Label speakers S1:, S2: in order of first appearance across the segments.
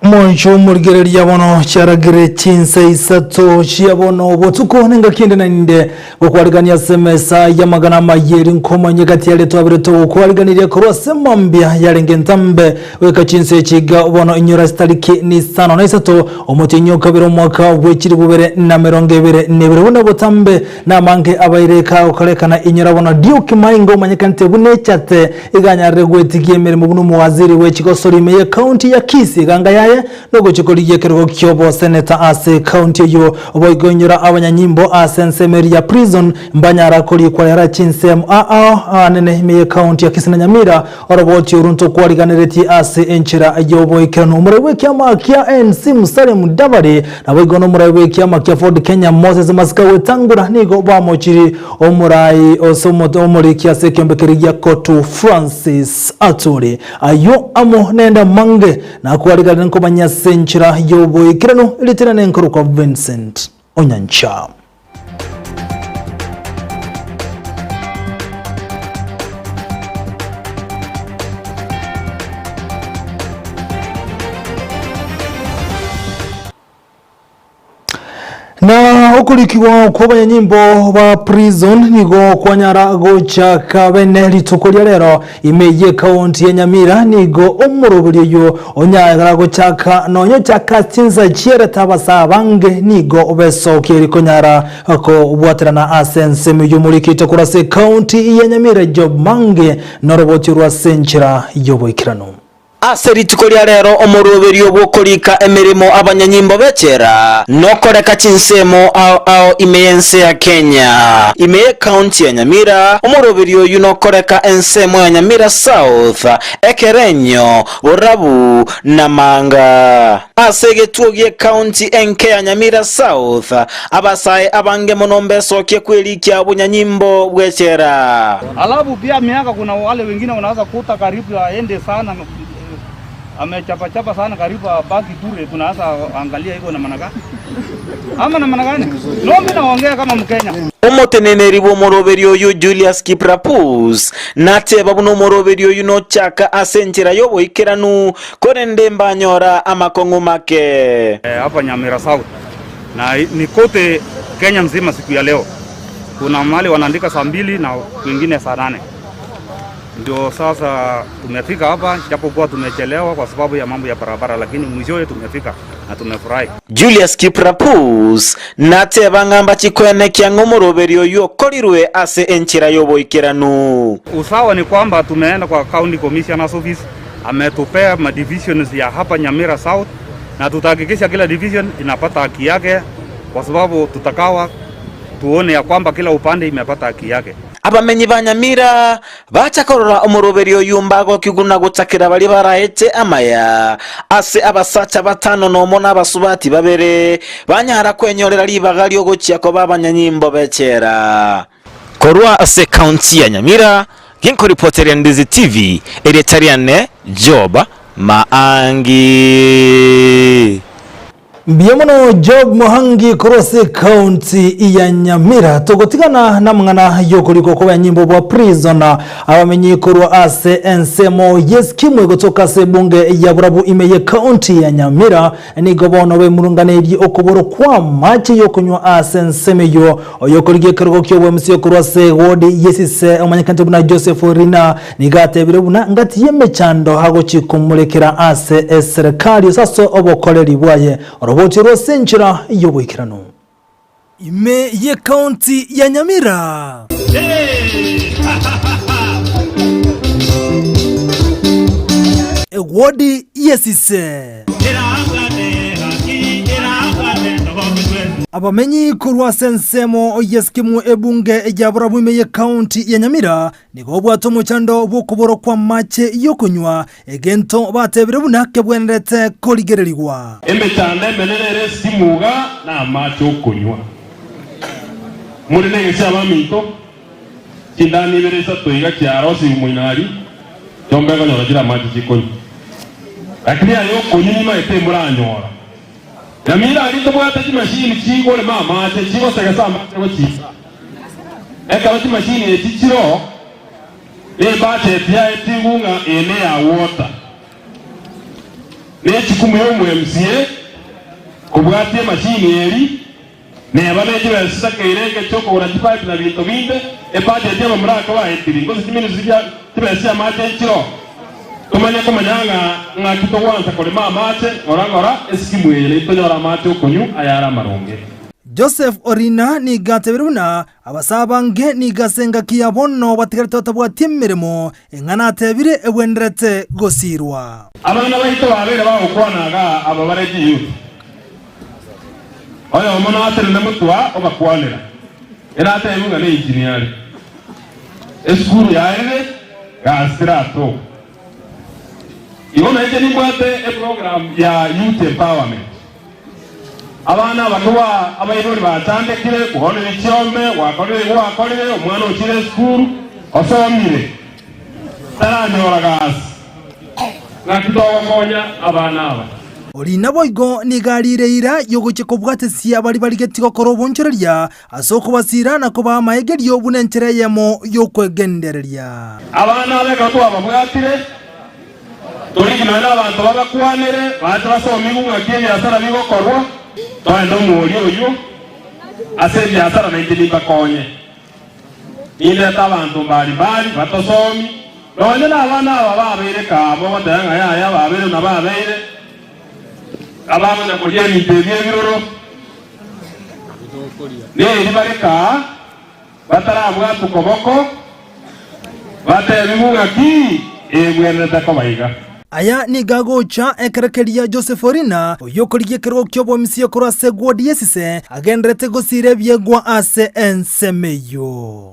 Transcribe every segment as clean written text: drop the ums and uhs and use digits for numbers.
S1: Omonche omorigereria bono chiaragire chinsa isato chia bono botuko nengaki ende naende gokwarigania ase emesa y'amagana amayia nkomanye gati yaria twabire togokwariganiria korwa ase mambia yarenge entambe goika chinsa echi iga bono inyora chitariki nisano na isato omotienyi o kabere omwaka bwe chilifu bibere na emerongo ebere na ebere buna botambe namange abaire kagokorekana inyora bono Duke Mainga omanyekanete buna echate Iganyarire gwetigia emeremo buna omowaziri bwe chigosori ime ye county ya Kisii eganga yaye nogochia korigia ekerogo ki'oboseneta ase ecounty eyio. Boigo inyora abanyanyimbo ase ensemo eria ya prison mbanyara korikwa rera chinsemo ao anene ime ye county ya Kisii na Nyamira. Oroboti oru ntokwariganeretie ase enchera y'oboikeranu. Omorai bw'ekiama kia ANC Musalia Mudavadi naboigo nomorai bw'ekiama kia Ford Kenya Moses Masika Wetangula nigo bamochiri Omorai ose omoriki ase ekeombe keria gia Kotu Francis Atwoli. Ayio amo nende amange nakwarigarire nkomanya ase enchera y'oboikeranu erieta riane nkorokwa Vincent Onyancha. Na okorikigwa kw'abanyanyimbo ba prison nigo kwanyara gochaka bene rituko ria rero ime y'ekaunti ya Nyamira nigo omoroberi oyio onyara gochaka nonya ochaka chinsa chierete abasaa abange nigo besokia eri konyara kobwaterana ase ensemo eyio omorikete korwa ase ekaunti ya Nyamira Job Mange noroboti rwa ase enchera y'oboikeranu.
S2: Ase rituko ria rero omoroberio bw'okorika emeremo abanyanyimbo b'echela nokoreka chinsemo ao ao ime y'ense ya Kenya. Ime y'ecounty ya Nyamira omoroberio oyio nokoreka ensemo ya Nyamira South, Ekerenyo, Borabu na Manga. Ase egetuo gi'ecounty enke ya Nyamira South, abasae abange mono mbesokie kwerikia obonyanyimbo bw'echela.
S3: Alafu pia miaka kuna wale wengine unaweza kuta karibu aende sana amechapachapa sana karibu abaki bure, tunaanza angalia iko namna gani ama namna gani? No, mimi naongea kama Mkenya.
S2: Omoteneneri bw'omoroberio oyio Julius Kiprapus nateba buna omoroberio oyio nochaka ase enchera y'oboikeranu, korende mbanyora amakong'u make.
S3: Hapa Nyamira South na ni kote Kenya mzima siku ya leo kuna mahali wanaandika saa mbili na kwingine saa nane. Ndio sasa tumefika hapa, japokuwa tumechelewa kwa sababu ya mambo ya barabara, lakini mwishowe tumefika na tumefurahi.
S2: Julius Kiprapus nateba ng'a mbachikoenekia ng'a omoroberio oyio okorirwe ase enchera y'oboikeranu.
S3: Usawa ni kwamba tumeenda kwa County Commissioner's Office, ametupea ma divisions ya hapa Nyamira South na tutahakikisha kila division inapata haki yake kwa sababu tutakawa tuone ya kwamba kila upande imepata haki yake.
S2: Abamenyi ba Nyamira bacha korora omoroberio oyio mbagokigwa na gochakera baria baraete amaya ase abasacha batano nomo na abasubati babere, banyara kwenyorera ribaga ri'ogochia koba abanyanyimbo b'echela. Korwa ase ekaunti ya Nyamira, ginkoripoteria Ndizi TV, erieta riane Job Maangi.
S1: Mbuya mono Job Mohangi korwa ase ekaunti ya Nyamira. Togotigana namang'ana yokorikwa kw'abanyanyimbo bwa prison abamenyi korwa ase ensemo y'Eskimwe gotoka ase ebunge ya Burabu ime y'ekaunti ya Nyamira nigo bono bemurunganeirie okoborwa kw'amache y'okonywa ase ensemo eyio. Oyokorigia ekerogo ki'obwemisia korwa ase ewodi y'esise omanyekanete buna Joseph Orina Nigo atebire buna ngati y'emechando agochia komorekera ase eserekari gose ase obokoreri bwaye orobochie rw'ase enchera y'oboikeranu. Ime y'ecounty ya Nyamira. Ewodi y'esise. Abamenyi korwa ase ensemo y'eskimu ebunge ya Borabu ime y'ekaunti ya Nyamira nigo babwate omochando bw'okoborwa kw'amache y'okonywa, egento batebire buna kebwenerete korigererigwa.
S4: Emechando emenene ere esikimu iga namache okonywa. More negesio abaminto, Chindani ibere isato iga chiarosirwe moino aria, chiombe ekonyora chire amache chikonywa. Lakini aye okonywa nimaete emoranyora. Nyamira aria tobwate chimashini chikorema amache, chigosegesa amache gochia. Ekero chimashini echi chiroo, ne ebudget yaye tigwe ng'a eye neya water. Ne echukumu ya omo MCA kobwatia emashini eri. Neba ne chibesa chisakeire enke chi'okogora chipaipi na binto binde, ebudget y'abamura ake baetiri, gose chiministry chia chibesa chi'amache nchiroo. Tomanye komanya ng'a ng'aki togwansa korema amache ng'ora ng'ora esikimu eye naintwe tonyore amache okonywa ayare amaronge.
S1: Joseph Orina nigo atebire buna abasae abange nigo ase engaki ya bono batigarete batabwati emeremo, eng'ana atebire egwenerete gosiirwa.
S4: Abana baito babeire bagokwana igaa aba bare chiyouth. Oyomo natenene motwe obakwanera, ere atebiwe ng'a neinjinia are. Esukuru yaerire, gasi teratoka. Igo nainche nimbwate eprogram ya youth empowerment. Abana abake ba abaibori bachandekire, kwaonire chiombe, gwakorire igo gwakorire, omwana ochire esukuru, osomire, taranyora gasi. Naki togokonya abana aba?
S1: Oria naboigo nigo ariire eira y'ogochia kobwatesia baria barigetie gokora obonchoreria ase okobasiira na kobaa amaegerio buna enchera eyemo y'okwegendereria.
S4: Abana aba ekero twababwatire, torigie nonya nabanto babakwanere, bache basomigwe ng'aki ebiasara bigokorwa, toende omoerio oyio ase ebiasara naintwe nimbakonye. Nindete abanto mbari-mbari batosomi, nonya nabana aba babeire kaa mogoteba ng'a yaya babeire buna babeire, abagocha koria ebinto ebi ebiroro, neri bare kaa batarabwatwa koboko, batebigwe ng'a ki egwenerete koba iga.
S1: Aya nigo agocha ekero keria Joseph Orina, oyio okorigia ekerogo ki'obomisia korwa ase egwodi y'esise, agendererete gosiira ebiegwa ase ensemo eyio.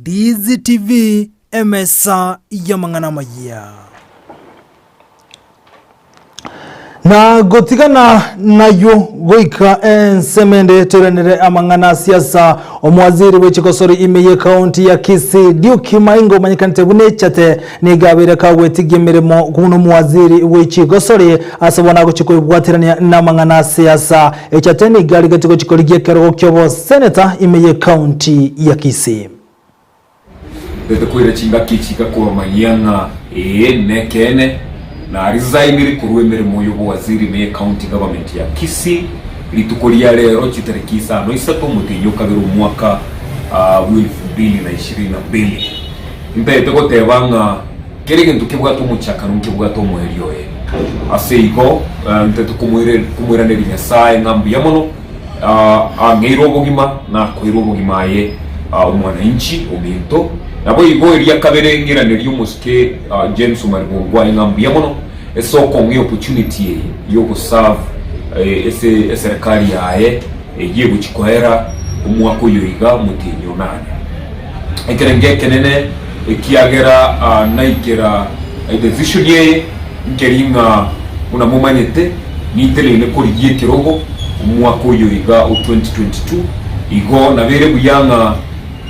S1: Ndizi TV, emesa y'amang'ana amayia. Na gotigana nayio goika ensemo ende toiranere amang'ana a siasa. Omowaziri bwe chigosori ime ye county ya Kisii Duke Maingo omanyekanete buna Echate nigo abeire kagwetigia emeremo buna omowaziri bwe chigosori ase bono agochia koibwaterania namang'ana a siasa. Echate nigo arigetie gochia korigia ekerogo kioboseneta ime ye county ya Kisii.
S5: Ntete koira chingaki echi iga kobamanyia ng'a ee nekeene naresignire korwa emeremo y'obowaziri ime ye county government ya Kisii rituko ria rero chitariki isano isato omotienyi okabere omwaka bwa elfu mbili na ishirini na mbili. Ntagete goteba ng'a kera egento kebwate omochakano nkebwate omoerio oye. Ase igo ntagete komoiraneria Nyasaye ng'a mbuya mono. Ang'eire obogima, nakoeire obogima aye omwananchi ominto. Naboigo eria kabere ng'iranerie omosike James Omari Bongwae ng'a mbuya mono ase okong'a eopportunity eye yogoserve ase eserekari yaye eyio egochia koera omwaka oyo iga omotienyi onane. Ekerengo ekenene ekiagera naikera edecision eye nkeri ng'a buna momanyete ninteneine korigia ekerogo omwaka oyo iga o 2022 igo nabeire buya ng'a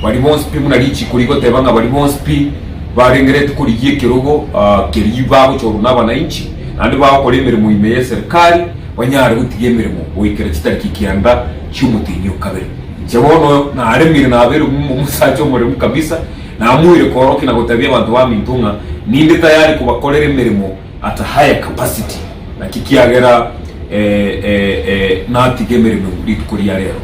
S5: baria bonsi pi buna richiko rigoteba ng'a baria bonsi pi barengereti korigia ekerogo keria bagochorwa na abanainchi naende bagokora emeremo ime y'eserikari banyare gotiga emeremo goikera chitariki kianda chi'omotienyi o kabere. Inche bono naremire nabeire omosacha omoremu kabisa, namoire koorokia na gotebia abanto baminto ng'a ninde tayari kobakorera emeremo at a higher capacity, naki kiagera natiga emeremo rituko ria rero.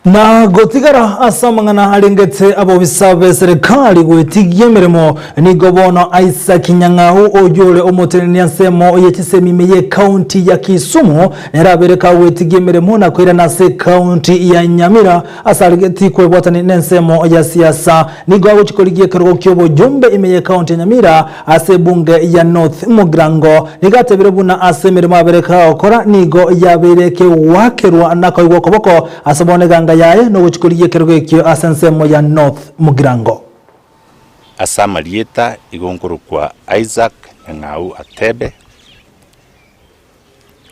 S1: Na gotigara ase amang'ana arengete abobisa b'eserekari gwetigia emeremo, nigo bono Isaac Nyang'au oyore omotenenia nsemo ye chisemi ime y'ecounty ya Kisumu nere abeire kagwetigia emeremo na koirana ase ecounty ya Nyamira ase aregeti kwebwatani nensemo ya siasa. Nigo agochia korigia ekerogo ki'oboyombe ime y'ecounty ya Nyamira Ase ebunge ya North Mugirango nigo atebire buna ase emeremo abere kagokora nigo yabeire kegoakerwa na koigwa okoboko ase bono eganga yaye nogochia korigia ekerogo ekio ase ensemo ya North Mugirango.
S6: Ase amarieta igo nkorokwa Isaac Nyang'au Atebe,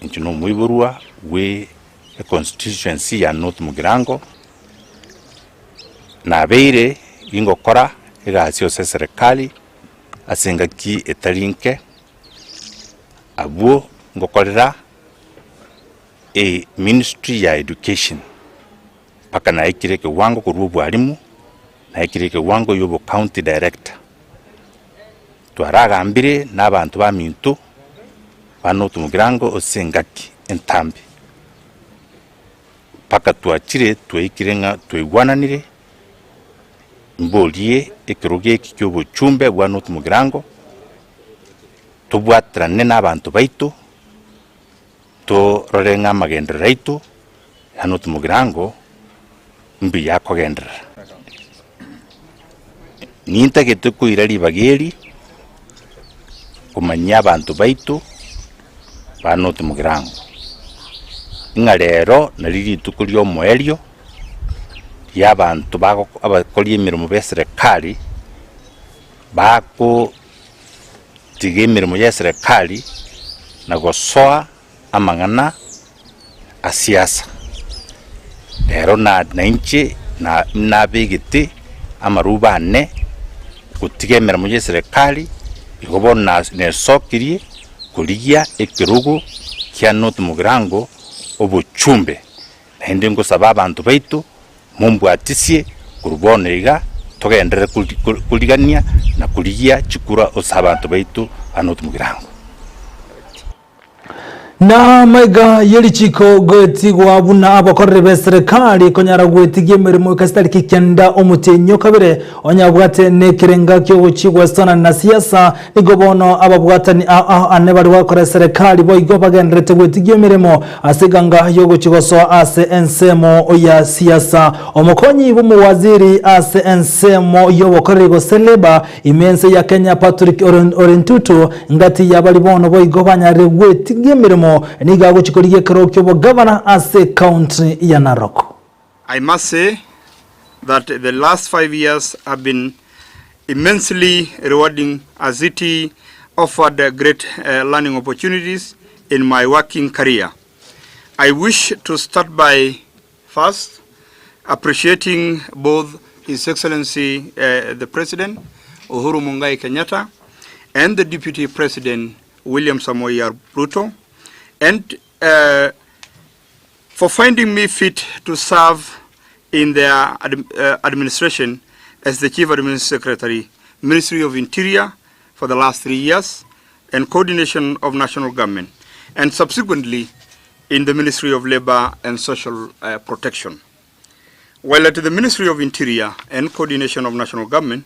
S6: inche nomoiborwa bwe econstituency ya North Mugirango, nabeire gingokora egasi ase eserekari ase engaki etari nke, abwo ngokorera eministry ya education mpaka naikire ekewango korwa obwalimu, naikire ekewango ya obocounty director. Twaragambire na abanto baminto ba North Mugirango ase engaki entambe, mpaka twachire twaikire ng'a twaigwananire, mborie ekerogo eki kia obochumbe bwa North Mugirango, tobwaterane na abanto baito, torore ng'a amagenderero aito ya North Mugirango mbuya akogenderera. Nintagete koira ribaga eri komanyia abanto baito ba North Mugirango, ng'a rero nari rituko riomoerio ria abanto bago abakori emeremo ba eserekari bakotiga emeremo ya eserekari na gosoa amang'ana a siasa. Rero na nainche na nabegete amaruba ane gotiga emeremo ya eserekari, igo bono na nesokirie korigia ekerogo kia North Mugirango obochumbe. Naende ngosaba abanto baito mombwatisie korwa bono iga togenderere korigania na korigia chikura ase abanto baito ba North Mugirango.
S1: Na amaiga ye richiko goetigwa buna abakoreri b'eserekari konyara gwetigia emeremo goika chitariki kenda omotienyi o kabere, onye abwate nekerenga kiogochia gwesana na siasa, nigo bono ababwatani ao ao ane baria bagokora eserekari boigo bagendererete gwetigia emeremo ase eganga yogochia gosoa ase ensemo ya siasa. Omokonyi bw'omowaziri ase ensemo y'obokoreri gose Labour Ime ense ya Kenya Patrick Ole Ntutu ngati ya bari bono boigo banyarire gwetigia emeremo nigo agochia korigia ekerogo ki'obogavana ase ecounty ya Narok.
S7: I must say that the last 5 years have been immensely rewarding as it offered great learning opportunities in my working career. I wish to start by first appreciating both His Excellency the President Uhuru Mungai Kenyatta and the Deputy President William Samoei Ruto and uh, for finding me fit to serve in their ad, uh, administration as the Chief Administrative Secretary, Ministry of Interior for the last three years and coordination of national government, and subsequently in the Ministry of Labor and Social uh, Protection. While at the Ministry of Interior and Coordination of National Government,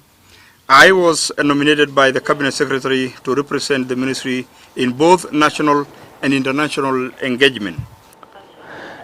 S7: I was nominated by the Cabinet Secretary to represent the ministry in both national and international engagement.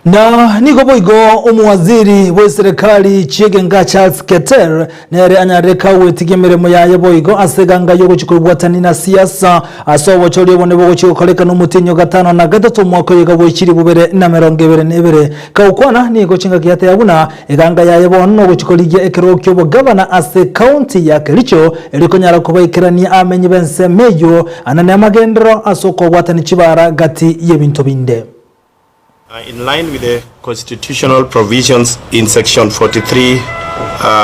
S1: Na nigo boigo omowaziri bw'eserekari chi'egenga Charles Keter nere anyarire kagwetigia emeremo yaye boigo ase eganga y'ogochia kobwatania na siasa ase obochori obonene bogochia gokorekana omotienyi o gatano na gatato omwaka oyo iga bwe chilifu bibere na emerongo ebere na ebere. Kagokwana nigo chingaki yateba buna eganga yaye bono nogochia korigia ekerogo ki'obogavana ase ecounty ya Kericho erio konyara kobaikerania amenyi b'ensemo eyio anane amagenderero ase okobwatania chibara gati y'ebinto binde.
S8: In line with the constitutional provisions in section 43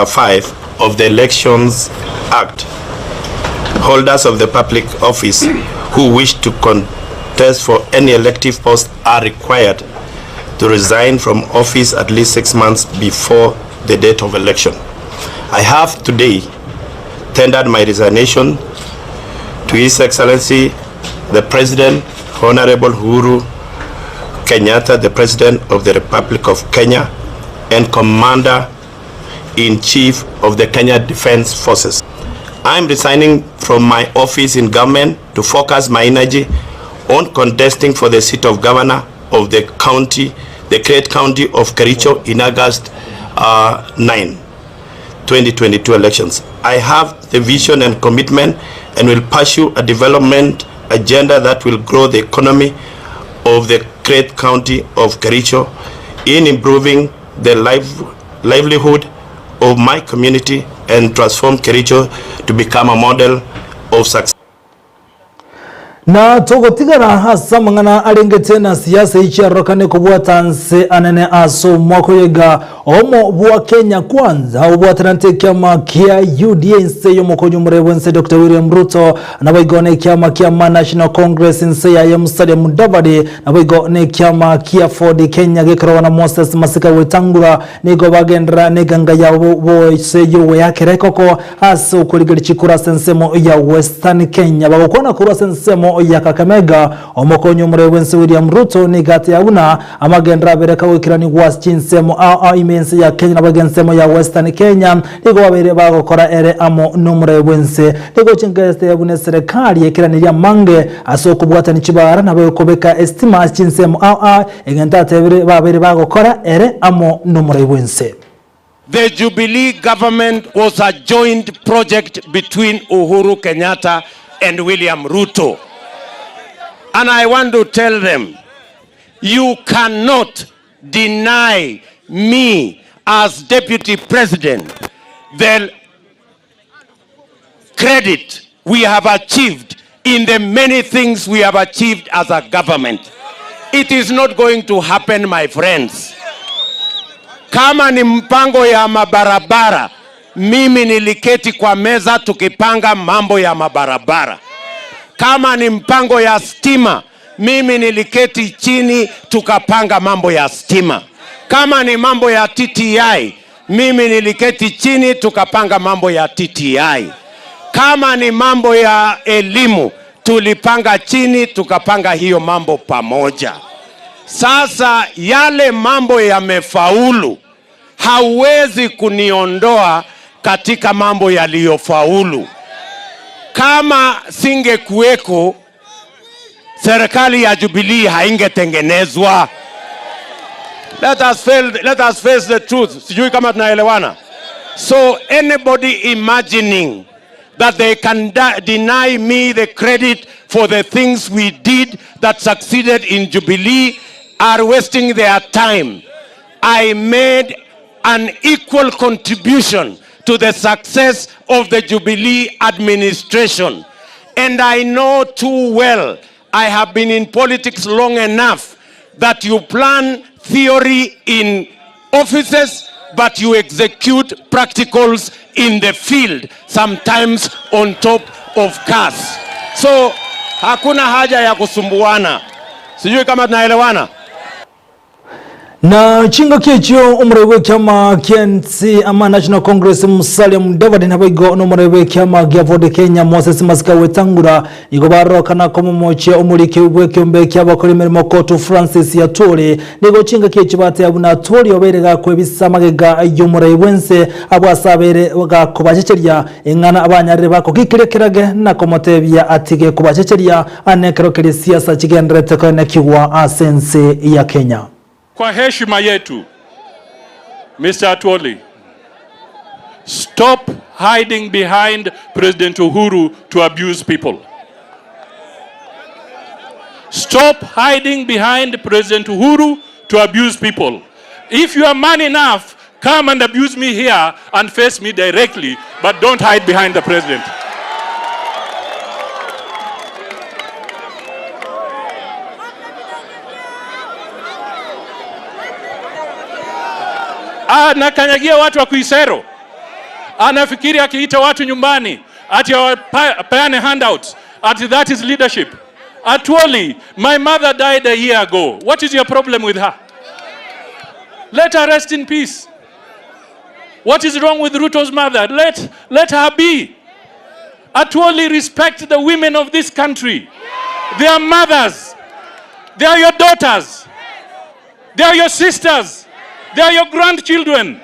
S8: 5 of the Elections Act, holders of the public office who wish to contest for any elective post are required to resign from office at least 6 months before the date of election. I have today tendered my resignation to His Excellency the President Honorable Uhuru Kenyatta, the President of the Republic of Kenya, and Commander in Chief of the Kenya Defence Forces. I am resigning from my office in government to focus my energy on contesting for the seat of governor of the county, the great county of Kericho in August 9, 2022 elections. I have the vision and commitment and will pursue a development agenda that will grow the economy of the great county of Kericho in improving the livelihood of my community and transform Kericho to become a model of success.
S1: Na togotigara ase amang'ana arengete na siasa echiarorokane kobwata nse anene ase omwaka oyo iga omo bwa Kenya Kwanza obwatanante ekiama kia UDA inse y'omokonyi omorebe bwense Dr William Ruto naboigo na ekiama kia Ma National Congress inse yaye Musalia Mudavadi naboigo na ekiama kia Ford Kenya gekorogwa na Moses Masika Wetangula nigo bagenderera neganga yabo boise y'ogoyakera ekoko Ase okorigereria chikura ase ensemo ya Western Kenya bagokwana korwa ase ensemo ya Kakamega, omokonyi omorebe bw'ense William Ruto nigo ateba buna amagenderero abere kagoikeranigwa ase chinsemo ao ao ime y'ense ya Kenya naboigo ensemo ya Western Kenya nigo babeire bagokora ere amo nomorebe bw'ense. Nigo chinkeste buna eserekari ekeranirie amange ase okobwatania chibara naboigo kobeka esitima ase chinsemo ao ao egento atebire babeire bagokora ere amo nomorebe bw'ense.
S9: The Jubilee government was a joint project between Uhuru Kenyatta and William Ruto. And I want to tell them, you cannot deny me as deputy president the credit we have achieved in the many things we have achieved as a government. It is not going to happen, my friends. Kama ni mpango ya mabarabara, mimi niliketi kwa meza tukipanga mambo ya mabarabara. Kama ni mpango ya stima, mimi niliketi chini tukapanga mambo ya stima. Kama ni mambo ya TTI, mimi niliketi chini tukapanga mambo ya TTI. Kama ni mambo ya elimu, tulipanga chini tukapanga hiyo mambo pamoja. Sasa yale mambo yamefaulu, hauwezi kuniondoa katika mambo yaliyofaulu. Kama singekuweko, serikali ya Jubilee haingetengenezwa. Let us fail, let us face the truth. Sijui kama tunaelewana. So anybody imagining that they can deny me the credit for the things we did that succeeded in Jubilee are wasting their time. I made an equal contribution to the success of the Jubilee administration. And I know too well, I have been in politics long enough that you plan theory in offices, but you execute practicals in the field, sometimes on top of cars. So hakuna haja ya kusumbuana. Sijui kama tunaelewana.
S1: Na chingaki echio omorai bw'ekiama ki'ensi ama National Congress Musalia Mudavadi naboigo nomorai bw'ekiama gia Ford Kenya Moses Masika Wetangula nigo barorokana komomochia omoriki bw'ekiombe ki'abakori emeremo Kotu Francis Atwoli. Nigo chingaki echio bateba buna Atwoli obeire gakwebisa magega y'omorai bw'ense abwo ase abeire gakobachecheria ing'ana abanyarire bakogikeria kerage na komotebia atige kobachecheria ane ekero keria siasa chigendererete koenekigwa ase ense ya Kenya.
S4: Kwa heshima yetu, Mister Atwoli, stop hiding behind President Uhuru to abuse people. Stop hiding behind President Uhuru to abuse people. If you are man enough, come and abuse me here and face me directly, but don't hide behind the president. Anakanyagia watu wa Kuisero, anafikiri akiita watu nyumbani ati awapeane handouts, ati that is leadership. Atwoli, my mother died a year ago. What is your problem with her? Let her rest in peace. What is wrong with Ruto's mother? Let her be. Atwoli, respect the women of this country. They are mothers. They are your daughters. They are your sisters.
S10: They are your grandchildren.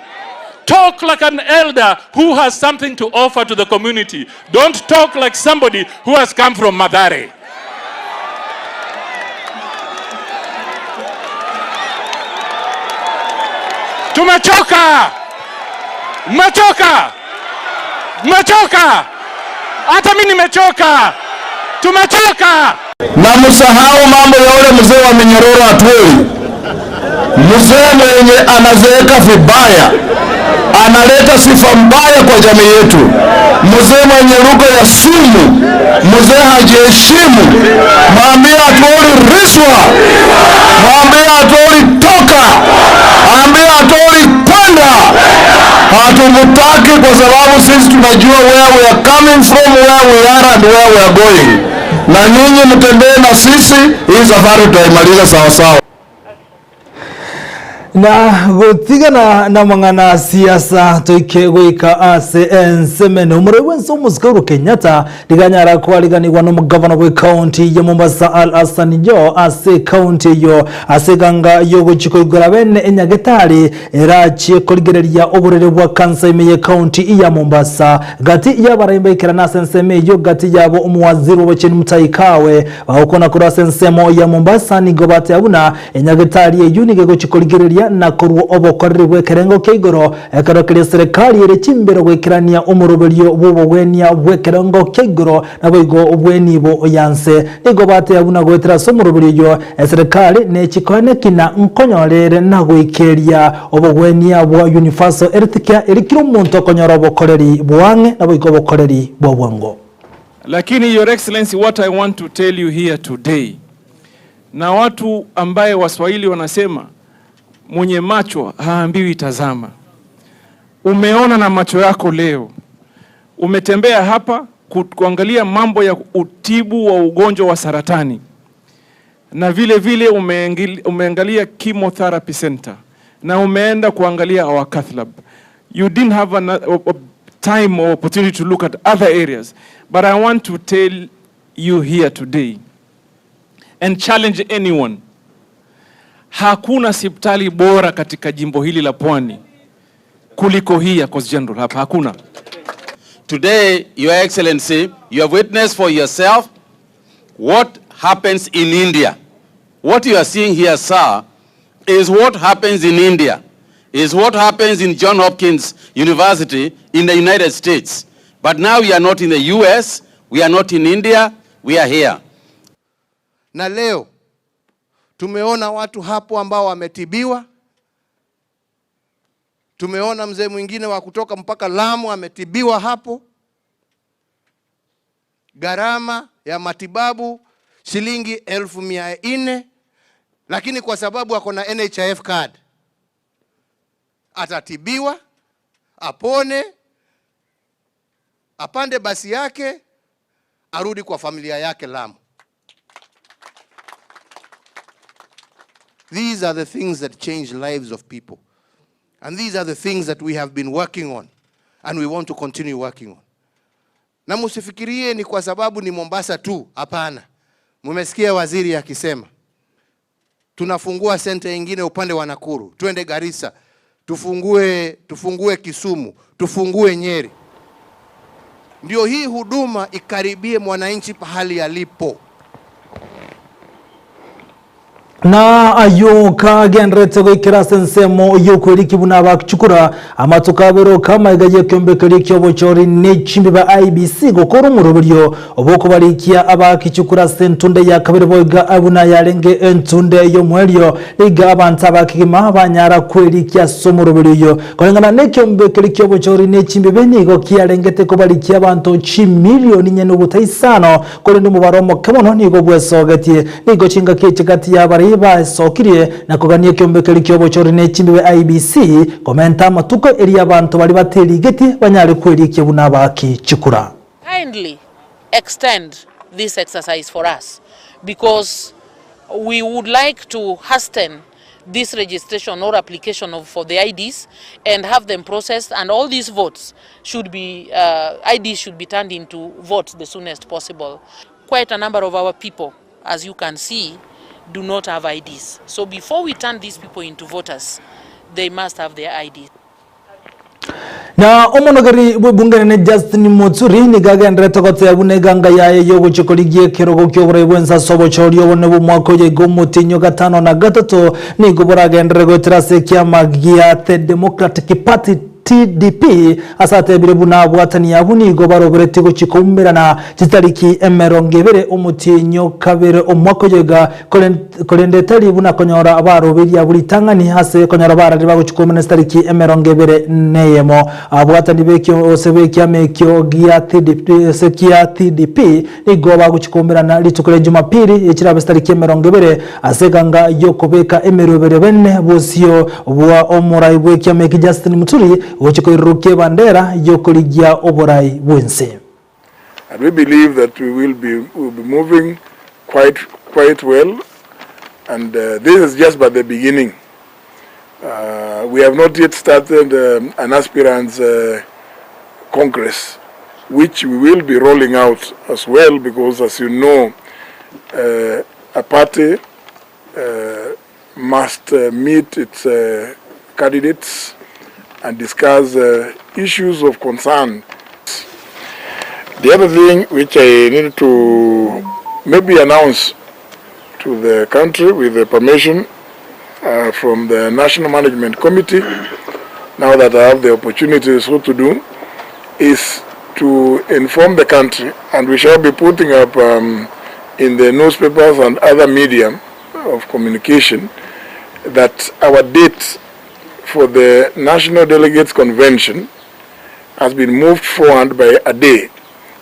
S10: Talk like an elder who has something to offer to the community. Don't talk like somebody who has come from Mathare. Tumechoka, mmechoka, mmechoka, hata mimi nimechoka, tumechoka.
S11: Na msahau mambo ya ule mzee wa minyororo Atwoli, mzee mwenye anazeeka vibaya, analeta sifa mbaya kwa jamii yetu, mzee mwenye lugha ya sumu, mzee hajiheshimu. Mwambie Atwoli riswa, mwambie Atwoli toka, ambie Atwoli kwenda. Hatumutaki kwa sababu sisi tunajua where we are coming from, where we are and where we are going. Na nyinyi mtembee na sisi, hii safari tutaimaliza sawa sawa.
S1: Na gotigana namang'ana a siasa toike goika ase ensemene omoroi bwense omosike Uhuru Kenyatta riganyara kwariganigwa nomogavana bwe county ya Mombasa Al Hassan Joho ase ecounty eyio ase eganga yogochia koigora bene enyagetari erachie korigereria oborere bwa kansa ime ye county ya Mombasa gati yabarai mbaikerane ase ensemo eyio gati yabo omowaziri bw'obochenu Mutahi Kagwe bagokwana korwa ase ensemo ya Mombasa nigo bateba buna Enyagetari eyio nigo egochia korigereria na korua obokoreri bw'ekerengo kia igoro, ekero keria serikali ere chimbero goikerania omoroberio bw'obogwenia bw'ekerengo kia igoro naboigo bw'enibo ya nse. Nigo bateba buna goetera ase omoroberio oyio, eserekari nechikoeneki na nkonyora ere na goikeria obogwenia bwa universal health care eri kera omonto okonyora obokoreri bwang'e naboigo obokoreri bwa bwango.
S12: Lakini Your Excellency what I want to tell you here today na watu ambaye Waswahili wanasema mwenye macho haambiwi tazama. Umeona na macho yako leo, umetembea hapa kuangalia mambo ya utibu wa ugonjwa wa saratani na vile vile umeangalia chemotherapy center na umeenda kuangalia our cath lab. You didn't have an, a, a time or opportunity to look at other areas, but I want to tell you here today and challenge anyone. Hakuna sipitali bora katika jimbo hili la Pwani kuliko hii ya Coast General hapa, hakuna.
S13: Today, Your Excellency, you have witnessed for yourself what happens in India. What you are seeing here, sir, is what happens in India, is what happens in John Hopkins University in the United States. But now we are not in the US, we are not in India, we are here.
S14: Na leo tumeona watu hapo ambao wametibiwa. Tumeona mzee mwingine wa kutoka mpaka Lamu ametibiwa hapo. Gharama ya matibabu shilingi 400,000, lakini kwa sababu ako na NHIF card atatibiwa, apone, apande basi yake, arudi kwa familia yake Lamu. These are the things that change lives of people. And these are the things that we have been working on and we want to continue working on. Na musifikirie ni kwa sababu ni Mombasa tu, hapana. Mumesikia waziri akisema tunafungua senta nyingine upande wa Nakuru, twende Garissa, tufungue Kisumu, tufungue Nyeri. Ndio hii huduma ikaribie mwananchi pahali alipo.
S1: Na ayio kagendererete goikera ase ensemo y'okweriki buna abachukura amatuko abere oka amaiga y'ekeombe keria ki'obochori ne chimbiba IEBC gokora omoroberio obw'okobarikia abakichukura ase entunde ya kabere boiga buna yarenge entunde y'omoerio nigo abanto abakegima banyara kwerikia ase omoroberio oyio. Koreng'ana nekeombe keria ki'obochori ne chimbibe nigo kiarengete kobarikia abanto chimilioni inye noguta isano Korende omobaro omoke mono nigo bwesogetie. Nigo chingaki echi gati y'abaria baesokirie na kogania ekeombe keria ki'obochori ne chimbibe IEBC komenta amatuko erio abanto baria baterigetie banyare kwerikia buna abaaki chikura.
S15: Kindly extend this exercise for us because we would like to hasten this registration or application of for the IDs and have them processed and all these votes should be uh, IDs should be turned into votes the soonest possible. Quite a number of our people, as you can see, do not have IDs. So before we turn these people into voters, they must have their IDs.
S1: Na omonogeri bw'ebunge enene Justin Muturi nigo agenderete goteba buna eganga yaye y'ogochia korigia ekerogo ki'oborai bw'ense ase obochori obonene bw'omwaka oyo iga omotienyi o gatano na gatato nigo boragenderere goetera ase ekiama gia The Democratic Party, TDP, ase atebire buna abwatani abwo nigo baroberetie gochia koumerana chitariki emerongo ebere omotienyi o kabere omwaka oyo iga Korende tari buna konyora abaroberia abwo ritang'ani, ase konyora barari bagochia koumana chitariki 29. Abwatani b'ekio gose b'ekiama ekio gia TDP gose kia TDP nigo bagochia koumerana rituko ria Jumapili echirabe chitariki 20 ase eganga y'okobeka emeroberio bene bosio bwa omorai bw'ekiama eki Justin Muturi gochia koirurukia ebandera y'okorigia oborai bw'ense.
S16: And we believe that we will be, will be moving quite, quite well and uh, this is just but the beginning. Uh, we have not yet started um, an aspirants uh, congress which we will be rolling out as well because as you know uh, a party uh, must uh, meet its uh, candidates and discuss uh, issues of concern. The other thing which I need to maybe announce to the country with the permission uh, from the National Management Committee, now that I have the opportunity so to do, is to inform the country, and we shall be putting up um, in the newspapers and other media of communication that our date for the National Delegates Convention has been moved forward by a day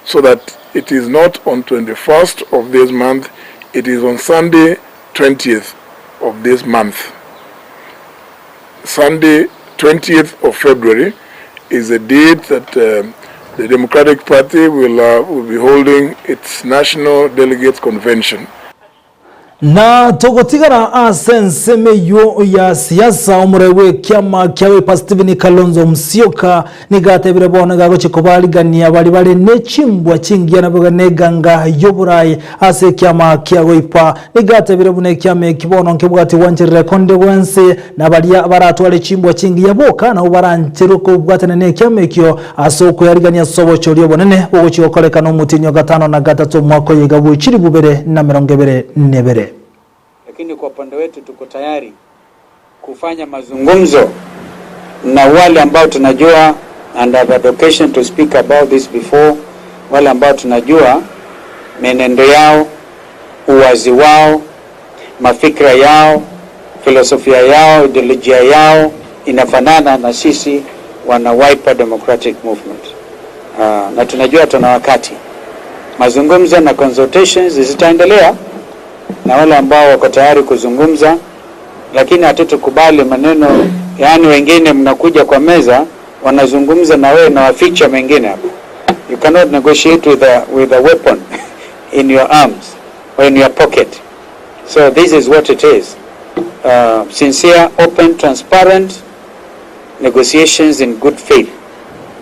S16: so that it is not on 21st of this month, it is on Sunday 20th of this month. Sunday 20th of February is a date that uh, the Democratic Party will, uh, will be holding its National Delegates Convention.
S1: Na togotigara ase ensemo eyio ya siasa, omorai bw'ekiama kia Wiper Stephen Kalonzo Musyoka nigo atebire bono iga agochia kobarigania baria bare ne chimbwa chingiya naboigo neganga y'oborai ase ekiama kia Wiper. Nigo atebire buna ekiama eki bono nkebwati gwancherera konde gwensi na baria baratware chimbwa chingiya boka nabwo barancherwe kobwatana nekiama ekio ase okweyarigania ase obochori obonene bogochia gokorekana omotienyi o gatano na gatato omwaka oyo iga bwe chilifu bibere na emerongo ebere nebere.
S17: Lakini kwa upande wetu tuko tayari kufanya mazungumzo na wale ambao tunajua and I've had occasion to speak about this before, wale ambao tunajua mienendo yao, uwazi wao, mafikra yao, filosofia yao, ideolojia yao inafanana na sisi wana Wiper Democratic Movement. Uh, na tunajua tuna wakati, mazungumzo na consultations zitaendelea na wale ambao wako tayari kuzungumza, lakini hatutukubali maneno, yaani wengine mnakuja kwa meza wanazungumza na wewe na waficha mengine hapo. You cannot negotiate with a, with a weapon in your arms or in your pocket. So this is what it is. Uh, sincere, open, transparent negotiations in good faith.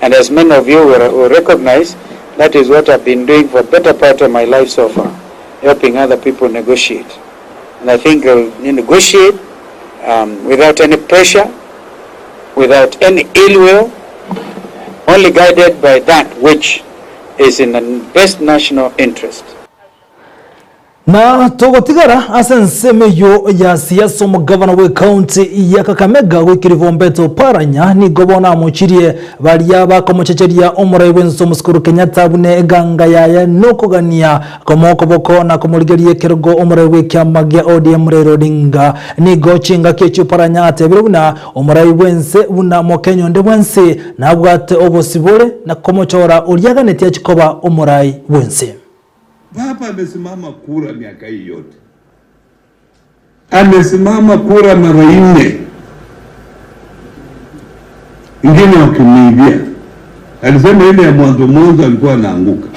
S17: And as many of you will, will recognize, that is what I've been doing for better part of my life so far, helping other people negotiate. And I think I'll negotiate um, without any pressure, without any ill will, only guided by that which is in the best national interest.
S1: Na togotigara ase ensemo eyio ya siasa omogavana bw'ecounty ya Kakamega goikera Bombete Oparanya nigo bono amochirie baria bakomochecheria omorai bw'ense Omosikuru Uhuru Kenyatta buna eganga yaye nokogania komoa okoboko na komorigeria ekerogo omorai bw'ekiama gia ODM Raila Odinga. Nigo chingaki echio Oparanya atebire buna omorai bw'ense buna Mokenya onde bwensi nabwate obosibore na komochora oria aganetie achie koba omorai bw'ense.
S18: Baba amesimama kura miaka hii yote, amesimama kura mara nne, ingine wakimwibia. Alisema ile ya mwanzo mwanzo alikuwa anaanguka,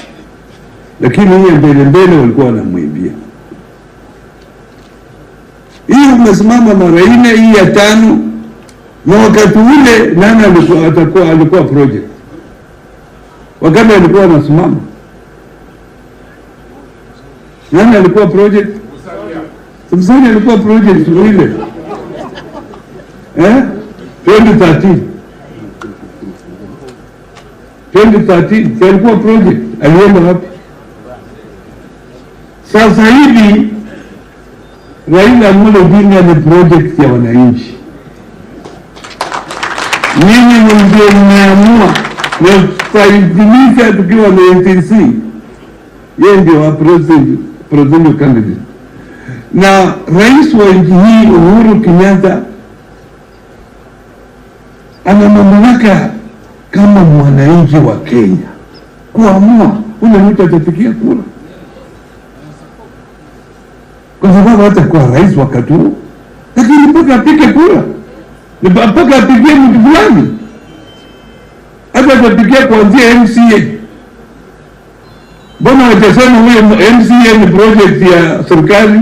S18: lakini ile mbele mbele walikuwa wanamwibia. Hii umesimama mara nne, hii ya tano, na wakati ule nani alikuwa atakuwa alikuwa project wakati alikuwa anasimama nani alikuwa project? Musalia alikuwa project siku ile eh? 2013 2013 si alikuwa project, alienda wapi? Sasa hivi Raila Amolo Odinga ni project ya wananchi. Nyinyi ndio mmeamua na tutaidhinisha tukiwa na NTC, yeye ndio wa president, presidential candidate na rais wa nchi hii Uhuru Kenyatta ana mamlaka kama mwananchi wa Kenya kuamua ule mtu atapigia kura, kwa sababu hatakuwa rais wakati huo, lakini mpaka apige kura, mpaka apigie mtu fulani, hata atapigia kuanzia MCA. Mbona wajasema huyo MCA ni project ya serikali?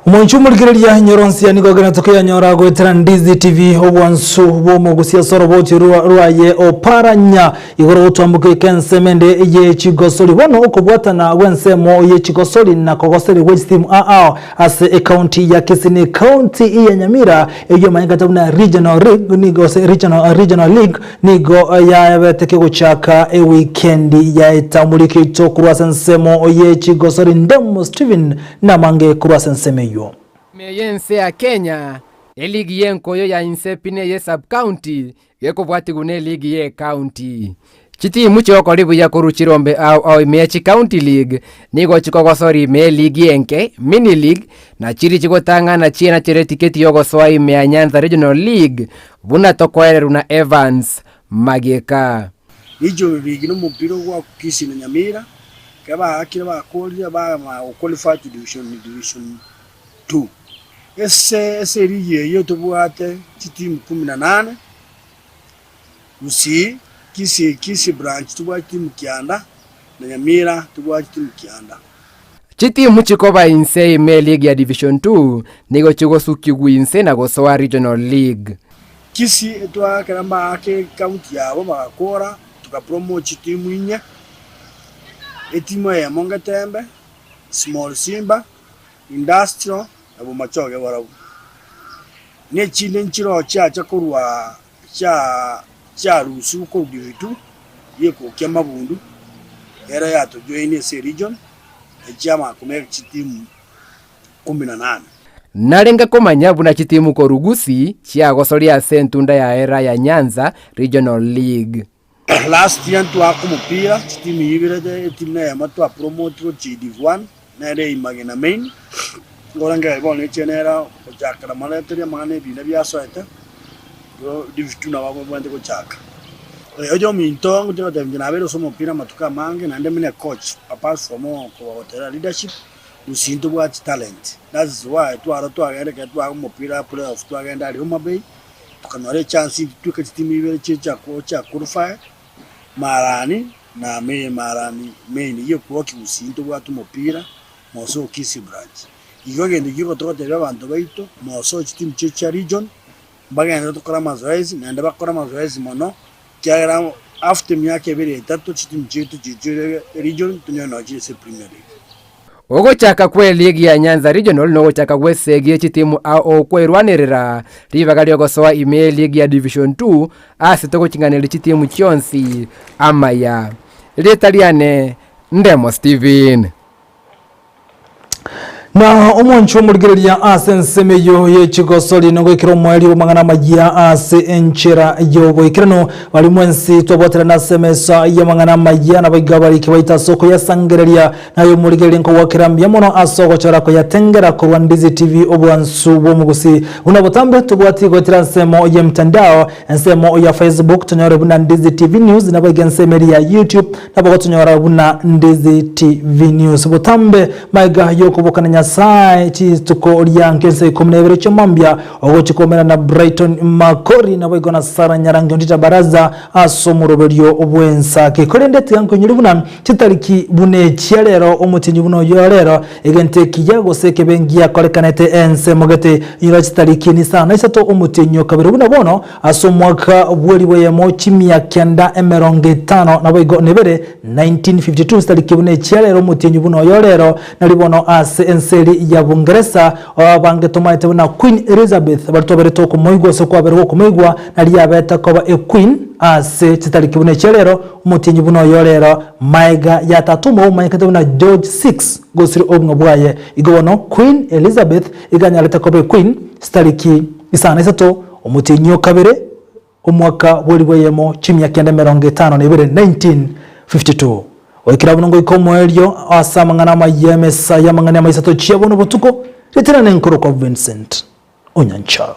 S1: Omonche omorigereria nyoronsia nigo ogene tokoyanyora goetera Ndizi TV obwansu bw'omogusia ase oroboti rwaye oparanya igoro gotwamboka eke ensemo ende ye chigosori bono okobwatana gw'ensemo ye chigosori na kogoseri gwe chitimu ao ase ecounty ya Kisii na ecounty ya Nyamira eyio emanyekete buna Regional League nigo gose Regional Regional League Nigo yaebete kegochaka ewikendi yaeta omoriki oito korwa ase ensemo ye chigosori Ndemo Stephen namange korwa ase ensemo eyio.
S19: Ime y'ense ya Kenya, eligi y'enkoyo ya inse pi neye sub-county gekobwatigwa n'eligi y'ecounty. Chitimu chi'okori buya korwa chirombe ao ao ime ya chicounty league nigo chikogosora ime y'eligi enke, mini league, na chiria chigotang'ana chienachere etiketi y'ogosoa ime ya Nyanza Regional League Buna tokoererwa na Evans mageka.
S20: Regional League nomopira ogwa Kisii na Nyamira, ekero baakire bakorire bamanya go qualify to division division 2. Ase ase eligi eyio tobwate chitimu kumi na nane, Gusii, Kisii Kisii branch tobwate chitimu kianda na Nyamira tobwate chitimu kianda.
S19: Chitimu chikoba inse ime eligi ya Division 2 nigo chigosukigwa inse na gosoa Regional League.
S20: Kisii etwaakera mbaake ekaunti yabo bagakora tukapromote chitimu inye, etimu eyemo Ngetembe, Small Simba, Industrial na Bomachoge barabwo. Ne echinde nchiroo chiacha korwa chia chiarusiwa korwa Div 2 yekokia mabundu ere yatojoinia ase eregion echiamanya komeka chitimu kumi na nane.
S19: Narenge komanya buna chitimu korwa Gusii chiagosoria ase entunda ya era ya Nyanza Regional League.
S20: Last year ntwaka omopira chitimu ibere etimu eyemo twapromote gochia Div 1 nere Imagina Main nkorengereria bono eche nere gochakera mareteria amang'ana ebina biasoete igo Div 2 nabo babwenerete gochaka. Oyo ominto ngochia gotebia inche nabeire ase omopira amatuko amange naende mine coach apart from okobagotera leadership gusii ntobwati talent that's why twara twagenda ekero twaa omopira playoff twagenda aria Homa Bay tokanyora echance intwe tweka chitimu ibere chia chia qualify Marani na Marani main eyio ekwokia gusii ntobwate omopira mosoe Kisii branch. Igo egento ekio togotebia abanto baito mosoe chitimu chia chia region Mbagenderere gokora amazoezi, naende bakore amazoezi mono, ekiagera after emiaka ebere etato chitimu chiaito chiichire region tonyore nonye chire ase Premier League.
S19: Ogochaka kw'eligi ya Nyanza Regional nogochaka gw'esegi ye chitimu ao okwerwanerera ribaga riogosoa ime y'eligi ya Division 2 ase togoching'aneria chitimu chionsi amaya. Erieta riane Ndemo Stephen.
S1: Na omwancho omorigereria ase ensemo eyio ye chigosori nogoikera omoerio bw'amang'ana amayia ase enchera y'oboikeranu. Baria mwensi twabwaterana ase emesa y'amang'ana amayia naboigo abariki baito ase okoyasangereria. Naye omorigereria nkogwakera mbuya mono ase ogochora koyatengera korwa Ndizi TV obwansu bw'omogusi. Buna botambe tobwati goetera ensemo y'emtandao, ensemo ya Facebook tonyore buna Ndizi TV News naboigo ensemo eria ya YouTube Nabo gotonyora buna Ndizi TV News. Botambe magega y'okobokana Nyasae chituko ria nkensa ikomi na ibere chi'omambia ogochia koumera na Brighton Makori naboigo na Sarah Nyarangi Ontita Baraza ase omoroberio bw'ensake. Korende tiga nkoinyore buna chitariki buna echia rero omotienyi buna oyo rero egento ekiya gose ekebe ngiakorekanete ensemo gete inyora chitariki nisano na isato omotienyi o kabere buna bono Ase omwaka bw'elifu eyemo chimia kianda emerongo etano naboigo nebere, 1952, chitariki buna echia rero omotienyi buna oyo rero, nari bono ase ense. y'ense eri ya Bungeresa abange tomaete buna Queen Elizabeth baria twaberete okomoigwa ase okwabera gwokomoigwa naria yabete koba equeen ase chitariki buna echia rero omotienyi buna oyo rero maega ya tata omwabo omanyekete buna George VI gosire obong'o bwaye igo bono Queen Elizabeth iga anyarete koba equeen chitariki isano na isato omotienyi o kabere Omwaka bw'elifu eyemo chimia kenda 52, 1952, goikera buna ngoika omoerio ase amang'ana amaya emesa y'amang'ana y'amaisato chia bono botuko, ritina nenkorokwa Vincent Onyancha.